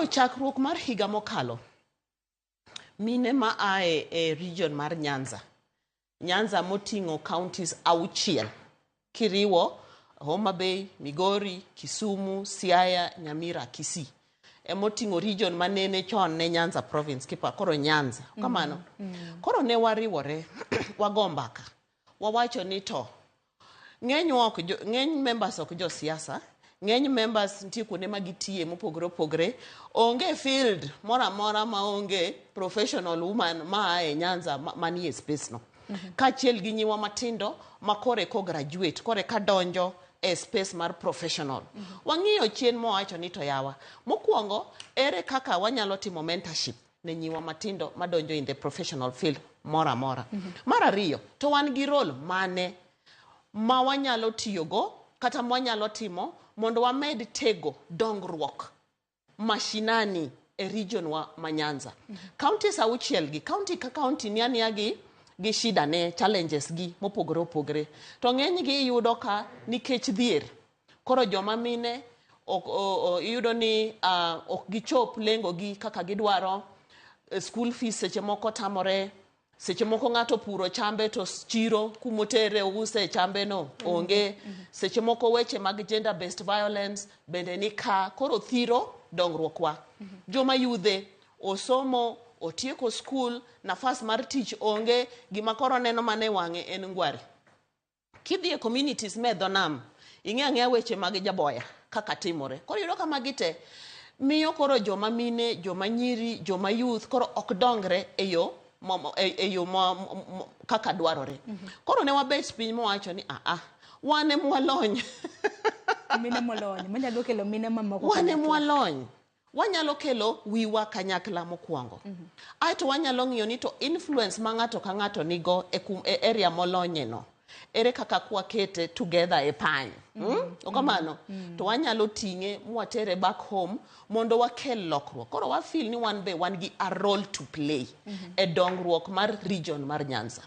Koro chakruok mar higa mokalo, mine ma ae e region mar Nyanza, Nyanza moting'o counties auchiel kiriwo Homa Bay, Migori, Kisumu, Siaya, Nyamira, Kisii. Emoting'o region manene chon ne Nyanza province kipa koro Nyanza. Kamano. Koro ne wariwore, wago mbaka. Wawacho ni to ng'enywa ok jo, ng'eny members ok jo siasa, ng'eny members nitie kuonde ma gitiye mopogore opogore. Onge field moro amora maonge professional woman maa e Nyanza manie space no. Kaachiel gi nyiwa matindo ma kore ko graduate, kore ka donjo e space mar professional. Wang'iyo chien mowacho ni to yawa. Mokwongo, ere kaka wanyalo timo mentorship ne nyiwa matindo madonjo in the professional field moro amora. Mar ariyo, to wan gi role mane ma wanyalo tiyogo kata mwanyalo timo mondo wamed tego dongruok mashinani e region wa ma Nyanza. Counties auchiel gi, county ka county ni aniya gi shida ne, challenges gi mopogore opogore. To ng'eny gi iyudo ka nikech dhier, koro joma mine ok, iyudo ni ok gichop lengo gi kaka gidwaro, school fees seche moko tamore, seche moko ng'ato puro chambe to chiro kumotere use chambe no onge, seche moko weche mag gender based violence bende ni ka koro thiro dongruok wa. Joma yudhe osomo otieko skul, nafas mar tich onge, gima koro neno mana e wang'e en ngware. Kidhi e communities me dho nam, ing'e ang'eya weche mag jaboya kaka timore. Koro iyudo ka magi te miyo koro joma mine, joma nyiri, joma youth koro ok dongre e yo e yo kaka dwarore. Koro ne wabet piny mowacho ni aa, wan ema walony. Mine molony manyalo kelo mine mamoko wan ema kanyakla. Walony. Wanyalo kelo wiwa kanyakla mokwongo. Aeto wanyalo ng'iyo ni to influence ma ng'ato ka ng'ato nigo e area molonye no. Ere kaka kwakete together e pany. Okamano? To wanyalo ting'e mwatere back home mondo wakel lokruok. Koro wa feel ni wan be wan gi a role to play e dongruok mar region mar Nyanza.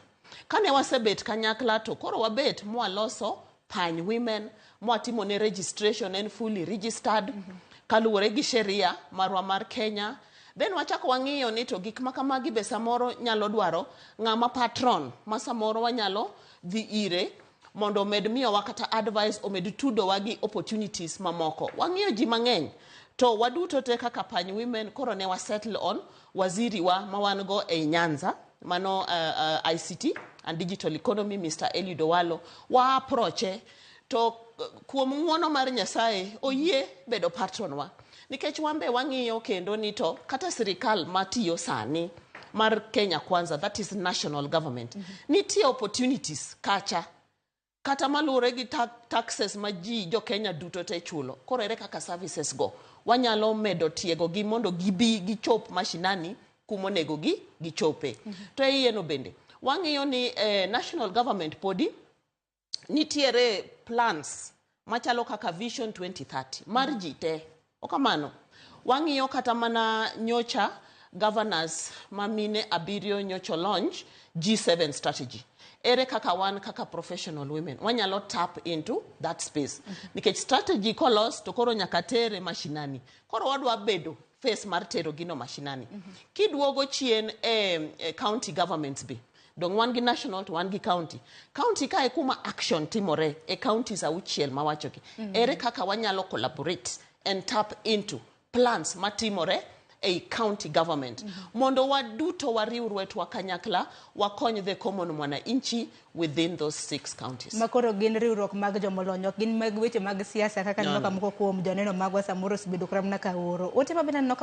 Kane wasebet kanyakla to koro wabet mwaloso Pany Women, mwatimo ne registration, en fully registered kaluwore gi sheria marwa mar Kenya. Then wachako wang'iyo ni to gik ma kamagi be samoro nyalo dwaro ng'ama patron ma samoro wanyalo dhi ire mondo omed miyowa kata advice, omed tudowa gi opportunities mamoko. Wang'iyo ji mang'eny to waduto te kaka Pany Women koro ne wasettle on waziri wa ma wan go ei Nyanza, mano ICT and Digital Economy, Mr. Eliud Owalo. Wa approache to kuom ng'uono mar Nyasaye oyie bedo patron wa. Nikech wan be wang'iyo kendo ni to kata sirikal matiyo sani mar Kenya Kwanza, that is national government, nitie opportunities kacha kata maluwore gi taxes ma ji jo Kenya duto te chulo. Koro ere kaka services go wanyalo medo tiego gi mondo gibi gichop mashinani kumonego gi gichope. To e iye no bende wang'iyo ni national government podi nitiere plans machalo kaka Vision 2030 mar ji te. Okamano, wang'iyo kata mana nyocha governors ma mine abiriyo nyocha launch G7 strategy. Ere kaka wan kaka professional women wanyalo tap into that space? Nikech strategy kolos to koro nyaka tere mashinani. Koro wadwa bedo face mar tero gino mashinani. Kiduogo chien e county governments be, dong wan gi national to wan gi county. County kae kuma action timore e counties auchiel mawachogi. Ere kaka wanyalo collaborate and tap into plans matimore ei county government mondo waduto wariw lwetwa kanyakla wakony the common mwananchi within those six counties? Ma koro gin riwruok mag jomolony, ok gin mag weche mag siasa kaka No, neno ka no. moko kuom joneno magwa samoro osebedo kata mana ka oro ote ma bende aneno ka.